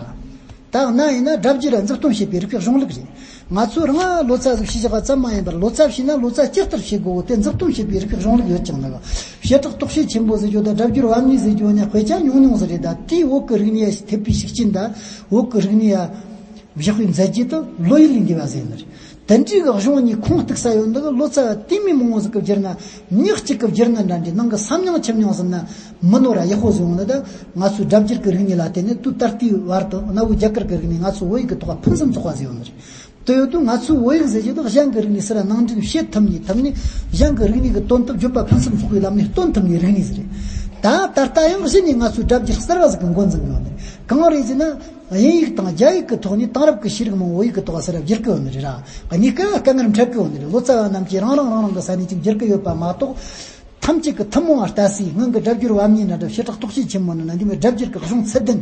ད་གནའ་ཡིན་ན་སྒྲ་བསྒྱུར་མཛུབ་སྟོན་བྱེད་པའི་རིག་པའི་གཞུང་ལུགས་རེད། ང་ཚོ་རང་ལོ་ཙཱ་ཟིག་ཤེས་བཞག་པ་ཙམ་མ་ཡིན་པར་ལོ་ཙཱ་ཤེས་ན་ལོ་ཙཱ་ཇི་ལྟར་བྱེད་དགོས་དེ་མཛུབ་སྟོན་བྱེད་པའི་རིག་པའི་གཞུང་ལུགས་ཡོད་ཀྱང་ནི། བྱེ་བྲག་རྟོགས་བྱེད་ཆེན་པོ་ཟེར་རྒྱུ་དང་སྒྲ་བསྒྱུར་བམ་གཉིས་ཟེར་རྒྱུ་ནི་དཔེ་ཆ་ཉུང་ཉུང་ཟིག་རེད། ད་དེའི་བོད་ཀྱི་རིག་གནས་ཡ་ཐེབས་པའི་ཤུགས་རྐྱེན་དང་བོད་ཀྱི་རིག་གནས་ཡ་བཞག་པའི་མཛད་རྗེས་དེ་ལོ་ཡི་ལས་འགལ་བ་ཟེར་ནི་རེད། དེ་འདྲའི་གི་གཞུང་གཉིས་ཁུངས་གཏུགས་ས་ཡོད་འདུག་ལོ་ཙཱ་བ་དུས་མི་མང་བོ་ཟིག་གིས་བསྒྱུར་ན། མྱི་གཅིག་གིས་བསྒྱུར་ན་འདྲ་འདྲའི་ནང་གི་བསམ་མྱོང་ཁྱིམ་མྱོང་ཟིན་ན་མི་ནོར་ར་ཡག་པོ་ཟིག་ཡོང་ནི། ད་ང་ཚོའི་སྒྲ་བསྒྱུར་གི་རིག་གནས་ལ་བརྟེན་ནས་དུས་ད་ལྟའི་བར་དུ་གནའ་བོའི་རྒྱ་གར་གི་རིག་གནས་ང་ཚོའི་བོད་ཡིག་གི་ཐོག་ཕུན་སུམ་ཚོགས་པ་ཟིག་ཡོད་ནི་རེད། དེ་ཡོད་དུས་ང་ཚོའི་བོད་ཡིག་ཟེར་རྒྱུ་དེ་གཞན་གི་རིག་གནས་ཟེར་ར་ནང་འདྲེན་བྱེད་ཐུབ་ནི་ཐུབ་ནི། གཞན་གི་རིག་གནས་གི་དོན་དུ་བརྗོད་པ་ཕུན་སུམ་ཚོགས་པའི་ལམ་ནས་སྟོན་ཐུབ་ནི་རིག་གནས་ཟིག་རེད། ད་ད་ལྟ་ཡང་གཞི་ནས་ང་ཚོའི་སྒྲ་བསྒྱུར་གསར་བ་ཟིག་གི་འགོ་འཛིན་གི་ཡོད་ནི་རེད། གང་རེད་ཟེར་ན། དབྱིན་ཡིག་དང་རྒྱ་ཡིག་གི་ཐོག་ནས་དེང་རབས་ཀྱི་ཤེས་རིག་མང་བོ་བོད་ཡིག་གི་ཐོག་ཟེར་ར་བསྒྱུར་གི་ཡོད་ནི་རེད་ར། གཉིས་ཀ་དཀའ་ངལ་འཕྲད་གི་ཡོད་ནི་རེད། ལོ་ཙཱ་བ་རྣམས་ཀྱིས་རང་རང་རང་རང་གི་ས་ནས་ཅིག་བསྒྱུར་གི་ཡོད་པ་མ་གཏོགས། ཐམས་ཅད་ཀྱི་ཐུན་མོང་བ་ལྟ་སའི་སྔོན་གྱི་སྒྲ་བསྒྱུར་བམ་གཉིས་ན་འདྲ། བྱེ་བྲག་རྟོགས་བྱེད་ཆེན་མོ་ན་འདྲ། འདི་མོའི་སྒྲ་བསྒྱུར་གྱི་གཞུང་ཚད་ལྡན།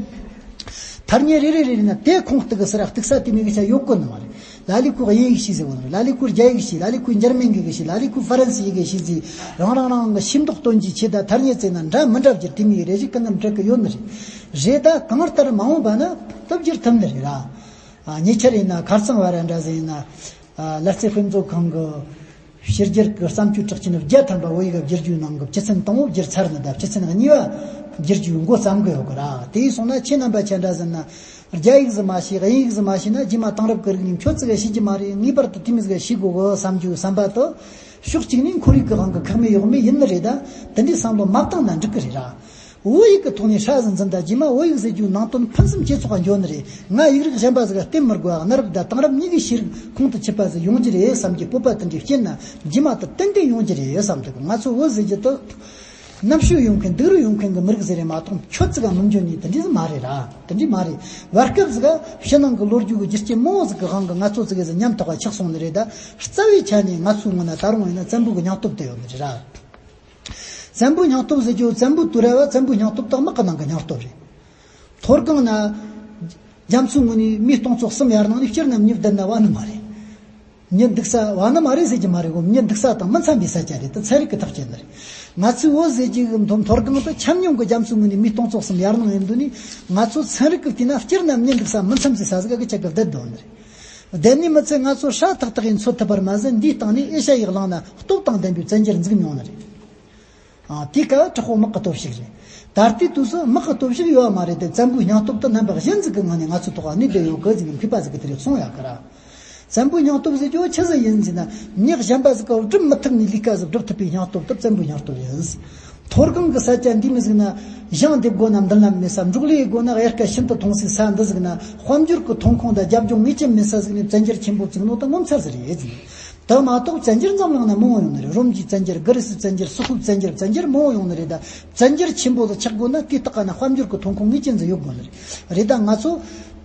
ཐ་སྙད་རེ་རེ་རེ་རེ་ན་དེ་ཁུངས་གཏུགས་གི་ཟེར་ར་གཏུགས་ས་དེ་མོ་གི་ཆ་ཡོད་གོ་ནི་མ་རེད། ལ་ལས་ཁོ་དབྱིན་ཡིག་ཤེས་ཟེར་བ་ནི་རེད། ལ་ལས་ཁོ་རྒྱ་ཡིག་ཤེས། ལ་ལས་ཁོ་འཇར་མན་གི་གི་ཤེས། ལ་ལས་ཁོ་ཧྥ་རན་སི་ཡི་གི་ཤེས་ཟེར། རང་རང་རང་གི་ཤེས་མདོག་སྟོན་གྱི་ཆེད་ད་ཐ་སྙད་བཙལ་ན་འདྲ་མི་འདྲ་བསྒྱུར། དེ་མོ་གི་རེ་ཞིག་དཀའ་ངལ་འཕྲད་གི་ཡོད་ནི་རེད། རེད། ད་གང་ལྟར་མ་འོངས་པ་ན་སྟབས་བསྒྱུར་ཐུབ་ནི་རེད་ར། ཨ། ཉེ་ཆར་ཡིན་ན་ཁ་རྩང་བ་ར་འདྲ་ཟིག་ཡིན་ན། ཨ། ལ་རྩེ་དཔེ་མཛོད་ཁང་གི་ཕྱི་རྒྱལ་གྱི་བརྩམས་ཆོས་གྲགས་ཅན་བརྒྱ་ཐམ་པ་བོད་ཡིག་བསྒྱུར་རྒྱུའི་ནང་གི་སྤྱི་ཚན་དང་པོ་བསྒྱུར་ཚར་ནི་དང་། སྤྱི་ཚན་གཉིས་པ་བསྒྱུར་རྒྱུའི་འགོ་བརྩམས་གི་ཡོད་གི་ར། དེ་ཡིན་སོང་ན་ཁྱེད་རྣམ་པ་ཆ་འདྲ་ཟིག་ན་རྒྱ་ཡིག་ཟིག་མ་ཤེས། དབྱིན་ཡིག་ཟིག་མ་ཤེས་ན་རྗེས་མ་དེང་རབས་ཀྱི་རིག་གནས་ཁྱོད་ཅིག་ག་ཤེས་ཀྱི་མ་རེད། ངེས་པར་དུ་དེ་མོ་ཟིག་ག་ཤེས་དགོས་གི་བསམ་རྒྱུའི་བསམ་པ་དེ། ཕྱོགས་གཅིག་ནས་ཁོར་ཡུག་གི་དབང་གིས་ཁག་མེད་གཡོག་མེད་ཡིན་ནི་རེད། ད་དེ་འདྲའི་བསམ་བློ་མ་བཏང་ན་འགྲིག་གི་རེད་ར། བོད་ཡིག་གི་ཐོག་ནས་སྲ་ཟིག་འཛིན་ད་རྗེས་མ་བོད་ཡིག་ཟེར་རྒྱུའི་ནང་དོན་ཕུན་སུམ་ཇེ་ཚོགས་འགྱོ་ནི་རེད། ང་ཡིག་རིགས་གཞན་པ་ཟིག་བསྟེན་མི་དགོས་པ། གནའ་རབས་དང་དེང་རབས་གཉིས་ཀའི་ཤེས་རིག་ཁོང་དུ་ཆུད་པ་ཟིག་ཡོང་རྒྱུ་རེད་བསམ་གྱི་སྤོབས་པ་དེ་འདྲའི་སྐྱེས་ན་རྗེས་མ་དེ་ཏན་ཏན་ཡོང་རྒྱུ་རེད་བསམ་འདུག་ང་ཚོ་བོད་ཟེར་རྒྱུ་དེ་ནམ་ཞོ་ཡོང་མཁན་སྡུག་རུ་ཡོང་མཁན་གྱི་མི་རིགས་ཟིག་རེད་མ་གཏོགས་ཁྱོད་ཙིག་ག་མི་འཇོན་ནི་དེ་འདྲ་ཟིག་མ་རེད་ར། དེ་འདྲ་མ་རེད། བར་སྐབས་ཟིག་ག་ཕྱི་ནང་གི་ལོ་རྒྱུས་ཀྱི་རྒྱུ་རྐྱེན་མང་བོ་ཟིག་གི་དབང་གིས་ང་ཚོ་ཙིག་གེ་ཟིག་ཉམ་ཐག་པ་ཆགས་སོང་ནི་རེད། ད་རྩ་བའི་ཆ་ནས་ང་ཚོའི་ངོས་ན་ད་རུང་ཡིན་ན་བཙན་པོ་གི་སྙིང་སྟོབས་དེ་ཡོད་ནི་རེད་ར། བཙན་པོའི་སྙིང་སྟོབས་ཟེར་རྒྱུ་བཙན་པོའི་དུས་རབས་བ་བཙན་པོའི་སྙིང་སྟོབས་དག་དམག་གི་ནང་གི་སྙིང་སྟོབས་རེད། མཐོ་སྒང་ན་རྒྱ་མཚོའི་ངོས་ནས་མི་སྟོང་ཚོ་གསུམ་ཡར་ནང་ནས་སྤྱིར་ན་མྱི་བསྡད་ན་བ་ནི་མ་རེད། མྱི་འདུག་ས་བ་ནི་མ་རེད་ཟེར་གྱི་མ་རེད་གོ། མྱི་འདུག་ས་དང་མི་འཚམ་པའི་ས་ཆ་རེད། དེ་ཚན་རིག་གི་ཐག་བཅད་ནི་རེད། ང་ཚོའི་བོད་ཟེར་རྒྱུ་གི་མཐོ་མཐོ་སྒང་དུ་ཆ་སྙོམས་ཀྱི་རྒྱ་མཚོའི་ངོས་ནས་མི་སྟོང་ཚོ་གསུམ་ཡར་ནང་ཡིན་དུས་ནི་ང་ཚོ་ཚན་རིག་གི་བལྟས་ན་སྤྱིར་ན་མྱི་འདུག་ས་མི་འཚམ་ཟེར་ས་ཟིག་ག་གི་ཆ་གི་བསྡད་འདུག་ནི་རེད། བསྡད་ནི་མི་ཚད་ང་ཚོ་སྲ་ཐག་ཐག་ཡིན་ཚོད་ཐུབ་པར་མ་ཟད་འདིའི་སྟེང་ནས་ཨེ་ཤ་ཡའི་གླིང་ན་སྟོབས་དང་ལྡན་པའི་བཙན་རྒྱལ་འཛུགས་མྱོང་ནི་རེད། ཨ། དེའི་སྐབས་དྲག་པོ་དམག་གི་སྟོབས་ཤིག་རེད། ད་ལྟའི་དུས་སུ་དམག་གི་སྟོབས་ཤིག་ཡོད་པ་མ་རེད་དེ། བཙན་པོའི་སྙིང་སྟོབས་དེ་རྣམ་པ་གཞན་ཟིག་གི་ངང་ནས་ང་ཚོའི་ཐོག་གནས་བསྡད་ཡོད་གི་ཟེར་ནས་མཁས་པ་ཟིག་གིས་དེ་རིགས་གསུངས་ཡོད་གི་ར། བཙན་པོའི་སྙིང་སྟོབས་ཟེར་རྒྱུ་ཆི་ཟིག་ཡིན་ཟེར་ན། མྱི་གཞན་པ་ཟིག་གིས་སྒྲུབ་མི་ཐུབ་ནི་ལས་ཀ་ཟིག་སྒྲུབ་ཐུབ་པའི་སྙིང་སྟོབས་དེ་བཙན་པོའི་སྙིང་སྟོབས་ཡིན། མཐོ་སྒང་གི་ས་ཆ་འདི་མི་ཟིག་ན་ཞིང་འདེབས་དགོས་ན་མདུན་ལམ་མེད་ས། འབྲོག་ལས་དགོས་ན་དབྱར་ཁ་ཤིན་ཏུ་ཐུང་སའི་ས་འདི་ཟིག་ན་དཔལ་འབྱོར་གྱི་ཐོན་ཁུངས་དང་རྒྱབ་ལྗོངས་ངེས་ཅན་མེད་ས་ཟིག་ནས་བཙན་རྒྱལ་ཆེན་པོ་བཙུགས་ནོ་དེ་ངོ་མཚར་ཟིག་རེད་ཟེར། དེ་མ་གཏོགས་བཙན་རྒྱལ་འཛམ་གླིང་ན་མང་བོ་ཡོང་ནི་རེད། རོམ་གྱི་བཙན་རྒྱལ། གྷི་རི་སི་བཙན་རྒྱལ། སོག་པོའི་བཙན་རྒྱལ། བཙན་རྒྱལ་མང་བོ་ཡོང་ནི་རེད། ད་བཙན་རྒྱལ་ཆེན་པོ་དེ་ཆགས་དགོས་ན་དེའི་སྟེང་ན་དཔལ་འབྱོར་གྱི་ཐོན་ཁུངས་ངེས་ཅན་ཟིག་ཡོད་དགོས་ནི་རེད། རེད། ད་ང་ཚོ་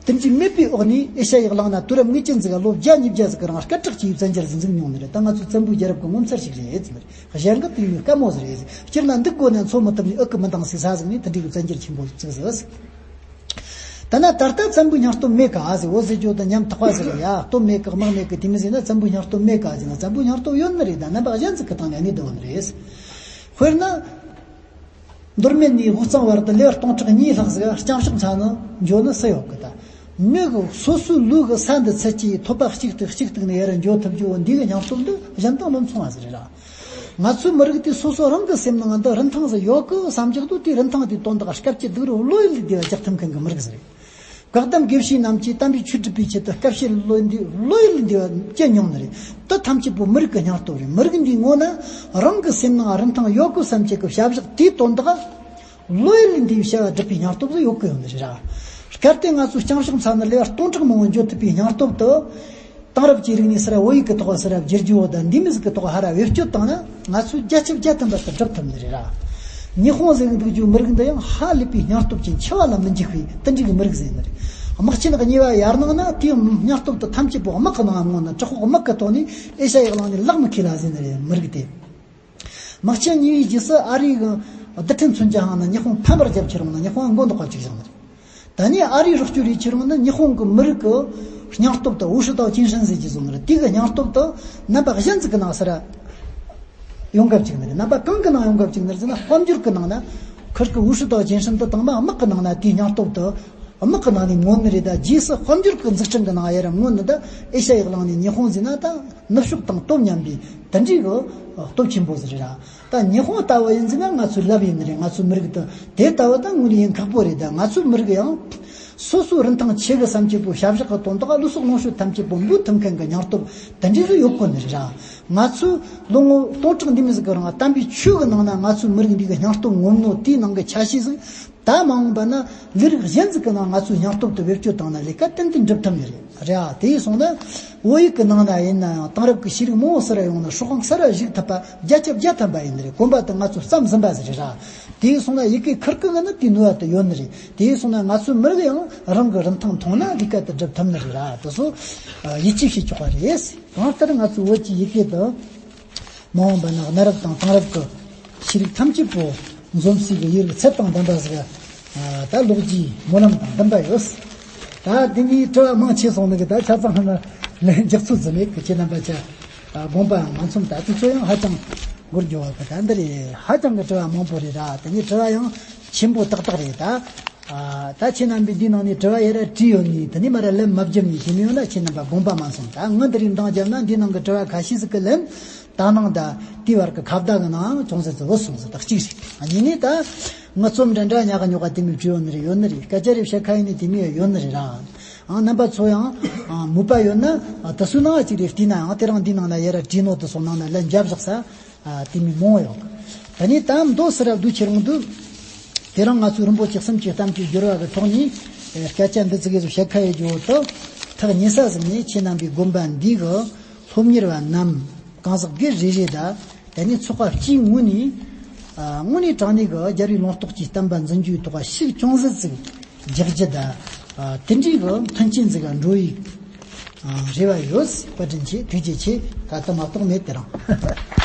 དེ་འདྲའི་མེད་པའི་འོག་ནས་ཨེ་ཤ་ཡའི་གླིང་ན་དུས་རབས་ངེས་ཅན་ཟིག་ག་ལོ་བརྒྱ་ཉིས་བརྒྱ་ཟིག་གི་རིང་སྐད་གྲགས་ཆེ་བའི་བཙན་རྒྱལ་ཟིག་འཛུགས་མྱོང་ནི་རེད། ད་ང་ཚོ་བཙན་པོའི་རྒྱལ་རབས་ཀྱི་ངོ་མཚར་ཞིག་རེད་ཟེར་ནི་རེད། གཞན་གྱིས་དེ་མོ་དཀའ་མོ་ཟིག་རེད་ཟེར། སྤྱིར་ན་འདུག་དགོས་ན་འཚོ་མི་ཐུབ་ནི་ཨུ་ཀི་མི་འདང་སའི་ས་ཟིག་ནས་དེ་འདྲའི་གི་བཙན་རྒྱལ་ཆེན་པོ་བཙུགས་ཟིག་ཟེར། ད་ན་ད་ལྟ་བཙན་པོའི་སྙིང་སྟོབས་མེད་ག་ཟེར། འོ་ཟེར་རྒྱུ་དང་ཉམ་ཐག་པ་ཟེར་ཡ། སྟོབས་མེད་གི་དམག་མེད་གི་དེ་མི་ཟེར་ན་བཙན་པོའི་སྙིང་སྟོབས་མེད་ག་ཟེར་ན་བཙན་པོའི་སྙིང་སྟོབས་ཡོད་ནི་རེད། ད་རྣམ་པ་གཞན་ཟིག་གི་སྟེང་ནས་གནས་བསྡད་ཡོད་ནི་རེད། དཔེར་ན། མདོ་སྨད་ནས་དབུས་གཙང་བར་དུ་ལེ་བར་སྟོང་ཕྲག་གཉིས་ལྷག་ཟིག་སྐྱབས་ཕྱོགས་མཚམས་ནང་འགྱོ་ནི་སུ་ཡོད་གི། ད་མྱི་གི་སོ་སོའི་ལུས་གི་ས་འདི་ཚད་ཀྱིས་ཐོད་པ་གཅིག་ཏུ་གཅིག་ཏུ་ནས་ཡར་འགྱོ་ཐུབ་རྒྱུ་འདི་གི་སྙིང་སྟོབས་འདི་གཞན་དང་མི་མཚུངས་པ་ཟིག་རེད་ལ། ང་ཚོའི་མི་རིགས་དེ་སོ་སོ་རང་གི་སེམས་ནང་འདི་རིན་ཐང་ཟིག་ཡོད་གི་བསམ་རྒྱུ་དེ། དེ་རིན་ཐང་དེ་དོན་དག་སྐབས་ཀྱི་སྡུག་རུ་བློ་ཡུལ་ལས་འདས་པ་རྒྱག་ཐུབ་མཁན་གི་མི་རིགས་ཟིག་རེད། བཀའ་གདམས་དགེ་བཤེས་རྣམས་ཀྱིས་དམ་པའི་ཆོས་སྒྲུབ་པའི་ཆེད་དུ་དཀའ་སྤྱད་བློ་འདི་བློ་ཡུལ་འདི་བ་སྐྱེ་མྱོང་ནི་རེད། དེ་ཐམས་ཅད་པོ་མི་རིགས་ཀྱི་སྙིང་སྟོབས་རེད། མི་རིགས་འདིའི་ངོ་ན་རང་གི་སེམས་ནང་རིན་ཐང་ཡོད་དགོས་བསམ་བྱེད་ཀྱི་བྱ་བཞག་དེའི་དོན་དག་བློ་ཡུལ་འདི་བྱ་བ་སྒྲུབ་པའི་སྙིང་སྟོབས་སུ་ཡོད་དགོས་ཡོང་ནི་རེད་ར། གལ་ཏེ་ང་ཚོ་སྐྱབས་ཕྱོགས་མཚམས་ནས་ལེ་བར་སྟོང་ཕྲག་མང་བོ་འགྱོ་ཐུབ་པའི་སྙིང་སྟོབས་དེ། དེང་རབས་ཀྱི་རིག་གནས་སི་ར་བོད་ཡིག་གི་ཐོག་སི་ར་བསྒྱུར་རྒྱུ་བོ་དང་འདི་མི་ཟིག་གི་ཐོག་ཧ་ར་བེད་སྤྱོད་བཏང་ན་ང་ཚོས་བརྒྱ་ཆ་བརྒྱ་ཐམ་པ་དེ་སྒྲུབ་ཐུབ་ནི་རེད་ར། ཉི་ཧོང་ཟེར་གི་འདུག་རྒྱུ་མི་རིགས་འདི་ཡང་ཧ་ལས་པའི་སྙིང་སྟོབས་ཅན་འཆི་བ་ལ་མི་འཇིགས་པའི་དེ་འདྲ་གི་མི་རིགས་ཟེར་ནི་རེད། དམག་ཆེན་གཉིས་པ་ཡར་ནང་ན་དེའི་སྙིང་སྟོབས་དེ་ཐམས་ཅད་པོ་དམག་གི་ནང་མངོན་ན་དྲག་པོ་དམག་གི་ཐོག་ནས་ཨེ་ཤ་ཡའི་གླིང་ནས་ལག་མི་ཁེལ་ལ་ཟེར་ནི་རེད་མི་རིགས་དེ། དམག་ཆེན་གཉིས་པའི་རྗེས་སུ་ཨ་རིའི་རྡུལ་ཕྲན་མཚོན་ཆ་ཧང་ན་ཉི་ཧོང་ཕམ་པར་རྒྱབ་ཁྱེར་ཡོང་ན་ཉི་ཧོང་མགོ་འདོགས་པ་ཅིག་བཞག་ནི་རེད། ད་ནི་ཨ་རིའི་རོགས་སྐྱོར་རེ་ཁྱེར་ཡོང་ན་ཉི་ཧོང་གི་མི་རིགས་ཀྱི་སྙིང་སྟོབས་དང་ཝུ་ཧྲི་ཏའོ་ཅིན་ཧྲན་ཟེར་གྱི་བཟོ་ནི་རེད། དེ་གི་སྙིང་སྟོབས་དང་རྣམ་པ་གཞན་ཟིག་གི་ནང་སར་ཡོང་སྐབས་ཅིག་ནི་རེད། རྣམ་པ་གང་གི་ནང་ཡོང་སྐབས་ཅིག་ནི་རེད་ཟེར་ན་དཔལ་འབྱོར་གི་ནང་ན་ཁིར་གི་ཝུ་ཧྲི་ཏའོ་ཅིན་ཧྲན་དུ་དང་མ་དམག་གི་ནང་ན་དེའི་སྙིང་སྟོབས་དང་། དམག་གི་ནང་ནས་མངོན་ནི་རེད། ད་རྗེས་སུ་དཔལ་འབྱོར་གྱི་འཛུགས་སྐྲུན་གྱི་ནང་ཡར་མངོན་ནི་ད་ཨེ་ཤ་ཡའི་གླིང་ནས་ཉི་ཧོང་ཟེར་ན་ད་ནུབ་ཕྱོགས་དང་སྟོབས་མཉམ་པའི་དེ་འདྲའི་གི་སྟོབས་ཆེན་པོ་ཟིག་རེད་ར། ད་ཉི་ཧོང་ལྟ་བུ་ཡིན་ཟེར་ན་ང་ཚོའི་རླབས་ཡིན་ནི་རེད། ང་ཚོའི་མི་རིགས་དེ་དེ་ལྟ་བུ་ད་དངོས་གནས་ཡིན་ཁག་པོ་རེད། ད་ང་ཚོའི་མི་རིགས་ཡང་སོ་སོའི་རིན་ཐང་ཆེ་གི་བསམ་སྤྱོད་པོ་བྱ་བཞག་གི་དོན་དག་བློ་སོགས་ལོངས་སྤྱོད་ཐམས་ཅད་པོ་འབུལ་ཐུབ་མཁན་གི་སྙིང་སྟོབས་དེ་འདྲའི་ཟིག་ཡོད་དགོས་ནི་རེད་ར། ང་ཚོའི་ལོ་ངོ་སྟོང་ཕྲག་འདི་མི་ཟིག་གི་རིང་དམ་པའི་ཆོས་གི་ནང་ན་ང་ཚོའི་མི་རིགས་འདི་གི་སྙིང་སྟོབས་ངོམ་ནོ་དེའི་ནང་གི་ཆ་ཤས་ཟིག་ད་མ་འོངས་པ་ན་ལས་རིགས་གཞན་ཟིག་གི་ནང་ང་ཚོའི་སྙིང་སྟོབས་དེ་བེད་སྤྱོད་བཏང་ན་ལས་ཀ་ཏན་ཏན་འགྲུབ་ཐུབ་ནི་རེད། རེད་ཨ། དེ་ཡིན་སོང་ན་བོད་ཡིག་གི་ནང་ན་ཡིན་ན་ཡང་དེང་རབས་ཀྱི་ཤེས་རིག་མང་བོ་སི་ར་ཡོང་ན་སྲོག་ཁང་སི་ར་བཞུགས་ཐུབ་པ་བརྒྱ་ཆ་བརྒྱ་ཐམ་པ་ཡིན་ནི་རེད། གོམ་པ་དེ་ང་ཚོས་བརྩམས་ཟིན་པ་ཟིག་རེད་ར། དེ་ཡིན་སོང་ན་ཡི་གེ་ཁུར་གི་གི་ནི་དེའི་ནུས་པ་དེ་ཡོད་ནི་རེད། དེ་ཡིན་སོང་ན་ང་ཚོའི་མི་རིགས་ཡང་རང་གི་རིན་ཐང་མཐོང་ན་ལས་ཀ་དེ་འགྲུབ་ཐུབ་ནི་རེད་ར། དེ་ཚོ་ཡིད་ཆེས་བྱེད་ཆོག་པ་རེད། གང་ལྟར་ང་ཚོའི་བོད་ཀྱི་ཡི་གེ་དང་མ་འོངས་པ་ན་གནའ་རབས་དང་དེང་རབས་ཀྱི་ཤེས་རིག་ཐམས་ཅད་པོ་འཛོམས་སའི་གི་ཡུལ་གྱི་ཚད་དང་ལྡན་པ་ཟིག་ད་ལོག་རྒྱུའི་སྨོན་ལམ་དང་འདུན་པ་ཡོད། ད་འདི་ནས་དྲི་བ་མང་ཆེ་སོང་ནི་གི་ད་ཆ་ཚང་ཧ་ན་ལན་འཇགས་ཚོད་ཟིན་མེད་གི། ཁྱེད་རྣམ་པ་ཆ་དགོངས་པའང་མ་ཚོམས། ད་དེ་ཚོ་ཡང་ཧ་ཅང་འགོར་འགྱོ་བ་གི། ད་འདི་རེད། ཧ་ཅང་གི་དྲི་བ་མང་པོ་རེད་ར། དེ་ནས་དྲི་བ་ཡང་ཆེན་པོ་ཏག་ཏག་རེད་ད། ཨ། ད་ཁྱེད་རྣམ་པས་འདིའི་ནང་ནས་དྲི་བ་ཡར་ར་དྲིས་ཡོད་ནི་དེ་ནས་མར་ར་ལན་མ་བརྒྱབ་ནི་ཞེས་མི་ཡོང་ན་ཁྱེད་རྣམ་པ་དགོངས་པ་མ་ཚོམས། ད་ངས་འདི་རིགས་འདང་བརྒྱབ་ན་འདིའི་ནང་གི་དྲི་བ་ཁ་ཤས་ཟིག་གི་ལན་ད་ནང་ད་དེའི་བར་གི་ཁ་བརྡ་གི་ནང་ཅུང་ཟད་ཙམ་བུད་སོང་ཟིག་ད་གཅིག་རེད། ཨ། གཉིས་ནས་ད་ངས་རྩོམ་འདྲ་འདྲ་ཉག་ག་ཉོག་ག་དེ་མོ་བྲིས་ཡོད་ནི་རེད། ཡོད་ནི་རེད། སྐད་ཆ་རེ་བཤད་ཁ་ཡིན་ནི་དེ་མོ་ཡོད་ནི་རེད་ར། ཨང་། རྣམ་པ་ཚོ་ཡང་ཨ་མོས་པ་ཡོད་ན་ཨ་དེ་ཚོའི་ནང་གཅིག་རེ་བལྟས་ན་ཡང་དེ་རིང་འདིའི་ནང་ན་ཡར་ར་བྲིས་ནོ་དེ་ཚོ་ནང་ན་ལན་བརྒྱབ་བཞག་ས། ཨ། དེ་མོ་མང་བོ་ཡོད། ད་ནི་ད་མདོ་སི་ར་བསྡུས་ཁྱེར་ཡོང་དུས། དེ་རིང་ང་ཚོས་རིན་པོ་ཆེ་གསུམ་གྱི་གཏམ་གྱི་སྦྱོར་བ་གི་ཐོག་ནས་ཨེ་སྐད་ཆ་འདི་ཙི་གེ་ཟིག་བཤད་ཁ་ཡེད་རྒྱུ་བོ་དེ། ཐག་ཉེ་ས་ཟིག་ནས་ཁྱེད་རྣམ་པའི་དགོན་པ་འདི་གི་སློབ་གཉེར་བ་རྣམས་གང་ཟག་སྒེར་རེ་རེ་དང་། དེ་ནས་ཚོགས་པ་སྤྱིའི་ངོས་ནས་ཨ་དངོས་གནས་དྲང་གནས་ཀྱི་རྒྱལ་བའི་ལུང་རྟོགས་ཀྱི་བསྟན་པ་འཛིན་རྒྱུའི་ཐོག་ཤུགས་ཅུང་ཟད་ཅིག་རྒྱག་རྒྱུ་དང་། ཨ་དེ་འདྲའི་གི་མཐུན་རྐྱེན་ཟིག་ག་འགྲོ་བའི་ཨ་རེ་བ་ཡོད། བཀའ་དྲིན་ཆེ། ཐུགས་རྗེ་ཆེ། ད་ལྟ་མ་གཏོགས་མེད། དེ་རིང་།